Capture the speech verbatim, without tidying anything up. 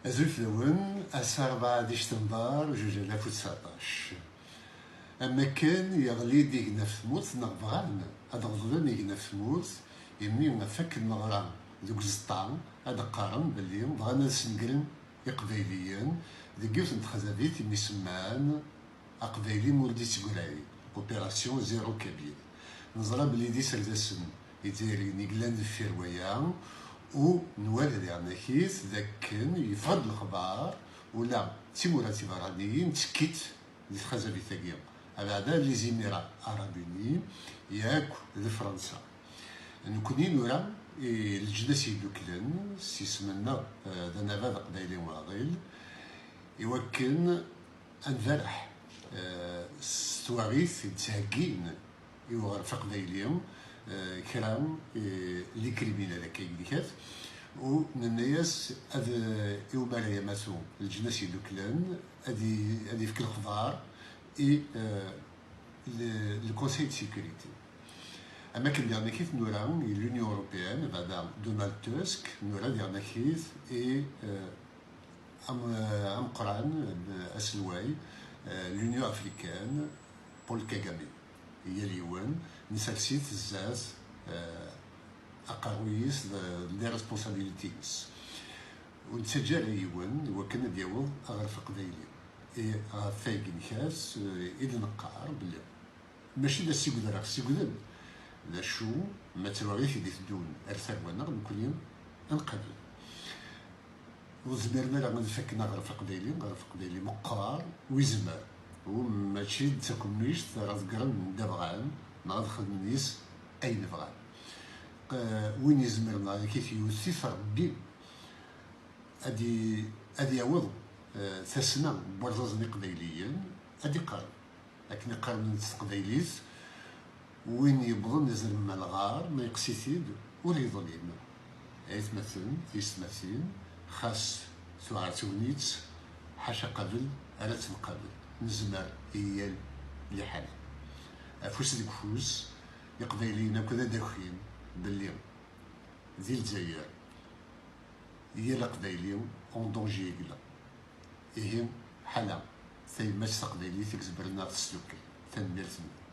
Azul fell-awen, ass-a rebɛa di ctember, zuǧ alaf u tseɛṭac. Am akken yeɣli-d igenni ɣef tmurt, neɣ bɣan ad ɣeḍlen igenni ɣef tmurt, imi ɣef akken neɣra deg uẓeṭṭa, ad qqaren belli bɣan ad snegren Iqbayliyen deg yiwet n texzabit imi semman Aqbayli ur d-ittegray, Opération Zéro Kabyle. Neẓra belli d iserdasen izzayriyen i yellan deffir waya, u nwala diɣen akit d akken yeffeɣ-d lexbar ula d timura tiberraniyin ttekkit di txazabit-agi, abeɛda les Émirats Arabes Unis yakk d Fransa. Nekni nura i Leǧnas Yeddukklen s yisem-nneɣ, eh, d Anabaḍ Aqbayli Uɛḍil, i wakken ad nberreḥ, eh, s twaɣit i d-ttheggin i uɣref aqbayli, eh, kra, eh, n les criminels akka i d-kat, u nenna-yas ad, eh, i Umara Yamato, Leǧnas Yeddukklen, ad i-, ad yefk lexbar i, eh, le, le Conseil de sécurité. Am akken diɣen akit nura i l'Union européenne, bada Donald Tusk, nura diɣen akit i, eh, am-, eh, ameqqran, eh, aselway, eh, l'Union africaine, Paul Kagame. Yal yiwen, nsers-it zdat, eh, aqerruy-is d, d les responsabilités-ines. Ur nettaǧǧa ara yiwen i wakken ad yaweḍ aɣref aqbayli. I ɣef wayagi-nni, eh, i d-neqqar belli mačči d asiged ara ɣ-sigden. D acu, ma d tawaɣit i d-iteddun ar tarwa-nneɣ, nekkni ad nqabel. Ur zmiren ara ad fakken aɣref aqbayli, aɣref aqbayli meqqar, u izmer. U mačči d takemmict ara ḍeggren anda bɣan, neɣ ad xedmen yis ayen bɣan. Eh, win izemren ad k-yewwet-it Rebbi, ad i-, ad yaweḍ, eh, tasna n warẓaẓen iqbayliyen, ad iqqar, akken i qqaren s teqbaylit, win yewwḍen izrem n lɣar, ma yeqqes-it-id, ur yeḍlim. Aytmaten, tiyessetmatin, xas tuɛer tegnit, ḥaca qabel ara tt-nqabel. Nezmer i yal liḥala. Afus deg ufus, iqbayliyen akk ad d-akin belli di Lezzayer, yal aqbayli en danger yella. Ihi, ḥala tayemmat taqbaylit i izemren ad ɣ-tesdukkel. Tanemmirt-nwen.